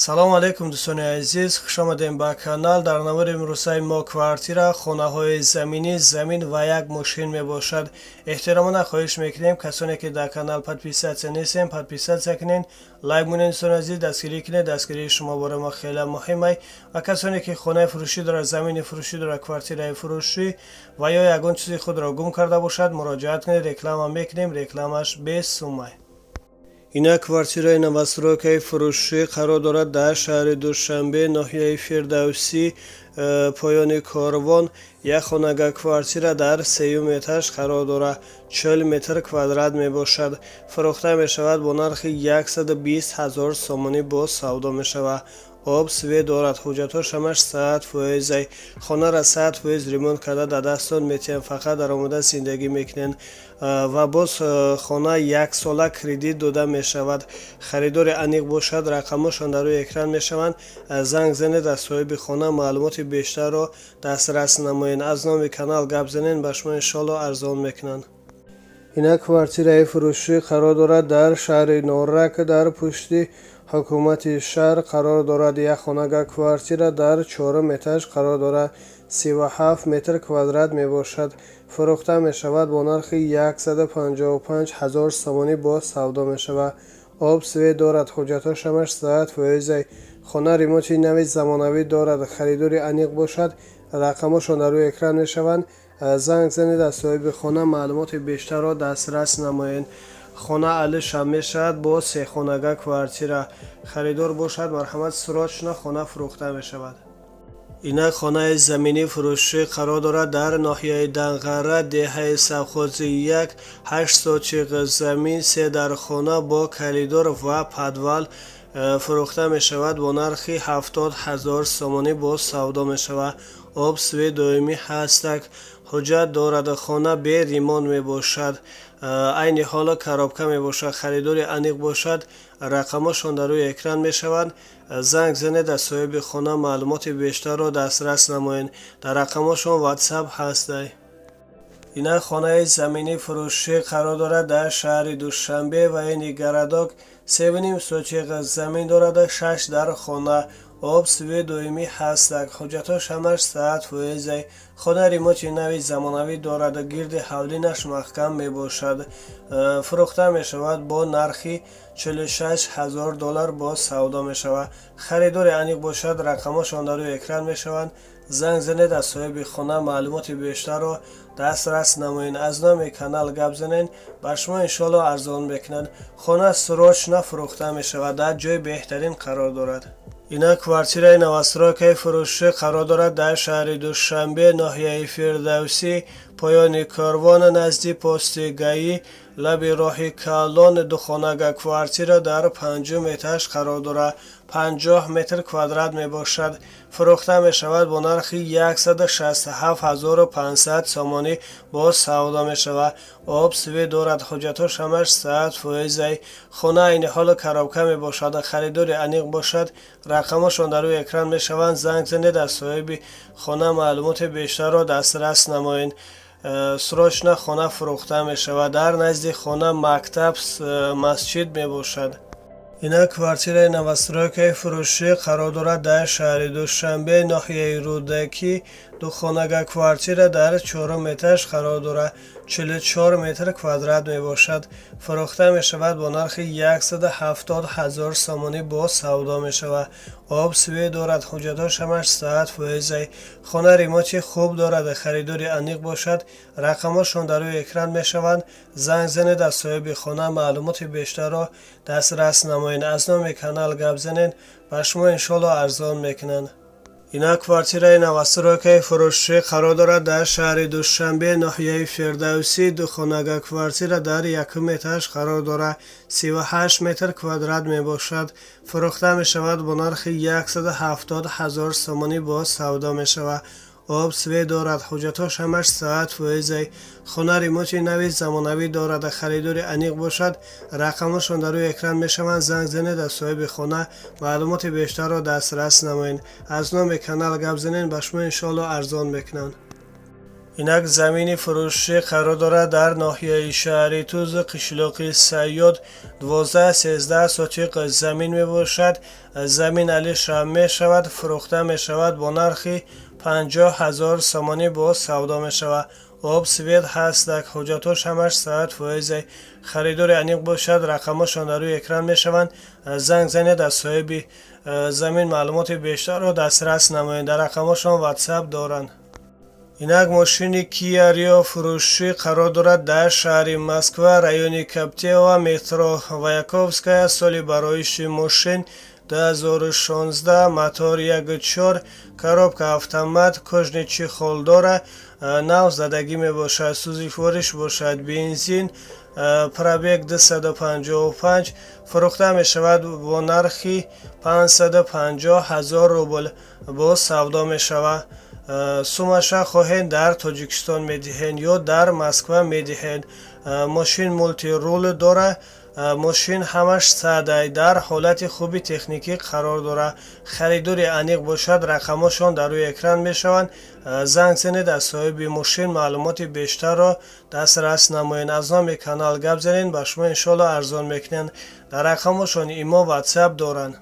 Салому алейкум, дӯстони азиз, хушомадем ба канал. Дар навори имрӯзаи мо квартира, хонаҳои заминӣ, замин ва як мошин мебошад. Эҳтиромона хоҳиш мекунем, касоне ки дар канал подписаться нестем, подписаться кунед, лайк монед. Дӯстони азиз, дастгирӣ кунед, дастгирии шумо бораи мо хеле муҳим ай. Ва касоне ки хонаи фурӯшӣ дорад, замини фурӯшӣ дорад, квартираи фурӯшӣ ва ё ягон чизи худро гум карда бошад, муроҷиат кунед, реклама мекунем, рекламаш бесумай. Инак, квартираи новостройкаи фурӯшӣ қарор дорад дар шаҳри Душанбе, ноҳияи Фирдавсӣ, поёни Корвон. Як хонага квартира дар сеюм этаж қарор дорад, 40 метр квадрат мебошад. Фурӯхта мешавад бо нархи 120 000 сомонӣ, боз савдо мешавад. Об, свет дорад, ҳуҷҷатҳош ҳамаш 100 фоизай. Хонара 100% ремонт карда дар дастон метиҳанд, фақат даромада зиндагӣ мекунанд. Ва боз хона яксола кредит дода мешавад. Харидори аниқ бошад, рақамҳошон дар рӯи экран мешаванд, занг занед, аз соҳиби хона маълумоти бештарро дастрас намоед. Аз номи канал гап занед, ба шумо иншоалло арзон мекунанд. Инак, квартираи фурӯшӣ қарор дорад дар шаҳри Норак, дар пушти ҳукумати шаҳр қарор дорад. Як хонага квартира дар чорум этаж қарор дорад, 37 метр квадрат мебошад. Фурӯхта мешавад бо нархи 155 000 сомонӣ, боз савдо мешавад. Об, свет дорад, ҳуҷҷатҳош ҳамаш 100 фоизай. Хона ремонти нави замонавӣ дорад. Харидори аниқ бошад, рақамҳошон дар рӯи экран мешаванд, занг занед, аз соҳиби хона маълумоти бештарро дастрас намоед. Хона алишам мешавад бо сехонага квартира. Харидор бошад, марҳамат, срочно, хона фурӯхта мешавад. Инак, хонаи заминӣ фурӯшӣ қарор дорад дар ноҳияи Данғара, деҳаи Совхози як, 8 сотих замин, се дархона бо коридор ва подвал. Фурӯхта мешавад бо нархи 70 000 сомонӣ, боз савдо мешавад. Об, свет доимӣ ҳастак, ҳуҷҷат дорад. Хона бе ремонт мебошад, айни ҳоло коробка мебошад. Харидори аниқ бошад, рақамҳошон дар рӯи экран мешаванд, занг занед, аз соҳиби хона маълумоти бештарро дастрас намоед. Дар рақамҳошон Ватсап ҳастай. Инак, хонаи заминӣ фурӯшӣ қарор дорад дар шаҳри Душанбе, военный городок, 3,5 сотих замин дорад, шаш дар хона, об, свет доимӣ ҳастак, ҳуҷҷатҳош ҳамаш 100 фоизай. Хона ремонти нави замонавӣ дорад, гирди ҳавлинаш маҳкам мебошад. Фурӯхта мешавад бо нархи 46 000 доллар, боз савдо мешавад. Харидори аниқ бошад, рақамҳошон дар рӯи экран мешаванд, занг занед, аз соҳиби хона маълумоти бештарро дастрас намоед. Аз номи канал гап занед, ба шумо иншоалло арзон мекунанд. Хона срочно фурӯхта мешавад, дар ҷои беҳтарин қарор дорад. Инак, квартираи новостройкаи фурӯшӣ қарор дорад дар шаҳри Душанбе, ноҳияи Фирдавсӣ, поёни Корвон, назди пости ГАИ, лаби роҳи калон. Духонага квартира дар панҷум этаж қарор дорад, 50 метр квадрат мебошад. Фурӯхта мешавад бо нархи 167 500 сомонӣ, боз савдо мешавад. Об, свет дорад, ҳуҷҷатҳош ҳамаш 100 фоизай. Хона айни ҳоло коробка мебошад. Харидори аниқ бошад, рақамҳошон дар рӯи экран мешаванд, занг занед, аз соҳиби хона маълумоти бештарро дастрас намоед. Срочно хона фурӯхта мешавад. Дар назди хона мактаб, масҷид мебошад. Инак, квартираи новостройкаи фурӯшӣ қарор дорад дар шаҳри Душанбе, ноҳияи Рӯдакӣ. Духонага квартира дар чорум этаж қарор дорад, 44 метр квадрат мебошад. Фурӯхта мешавад бо нархи 170 000 сомонӣ, боз савдо мешавад. Об, свет дорад, ҳуҷҷатҳош ҳамаш 100 фоизай. Хона ремонти хуб дорад. Харидори аниқ бошад, рақамҳошон дар рӯи экран мешаванд, занг занед, аз соҳиби хона маълумоти бештарро дастрас намоед. Аз номи канал гап занед, ба шумо иншоалло арзон мекунанд. Инак, квартираи новостройкаи фурӯшӣ қарор дорад дар шаҳри Душанбе, ноҳияи Фирдавсӣ. Духонага квартира дар якум этаж қарор дорад, 38 метр квадрат мебошад. Фурӯхта мешавад бо нархи 170 000 сомонӣ, боз савдо мешавад. Об, свет дорад, ҳуҷҷатҳош ҳамаш 100 фоизай. Хона ремонти нави замонавӣ дорад. Харидори аниқ бошад, рақамҳошон дар рӯи экран мешаванд, занг занед, аз соҳиби хона маълумоти бештарро дастрас намоед. Аз номи канал гап занед, ба шумо иншоалло арзон мекунанд. Инак, замини фурӯшӣ қарор дорад дар ноҳияи шаҳри Туз, қишлоқи Сайёд, 12-13 сотиқ замин мебошад. Замин алиша мешавад, фурӯхта мешавад, бо нархи 50 000 сомонӣ боз савдо мешавад. Об, свет ҳастак, ҳуҷҷатош ҳамаш 100%. Харидори аниқ бошад, рақамошон дар рӯи экран мешаванд, занг занед, аз соҳиби замин маълумоти бештарро дастрас намоед. Дар рақамошон Ватсап доранд. Инак, мошини Киа Рио фурӯшӣ қарор дорад дар шаҳри Москва, райони Коптево, метро Маяковская. Соли бароиши мошин 2016, мотор 1.4, коробка автомат, кожаный чехол дора, нав задагӣ мебошад, сӯзишвориш бошад бензин, пробег 255. Фурӯхта мешавад бо нархи 550 ҳазор рубл, боз савдо мешавад. Сумаша хоҳед, дар Тоҷикистон медиҳед ё дар Москва медиҳед. Мошин мультируль дора, мошин ҳамаш садай, дар ҳолати хуби техникӣ қарор дорад. Харидори аниқ бошад, рақамошон дар рӯи экран мешаванд, занг занед, аз соҳиби мошин маълумоти бештарро дастрас намоед. Аз номи канал гап занед, ба шумо иншоалло арзон мекунанд. Дар рақамошон имо, Ватсап доранд.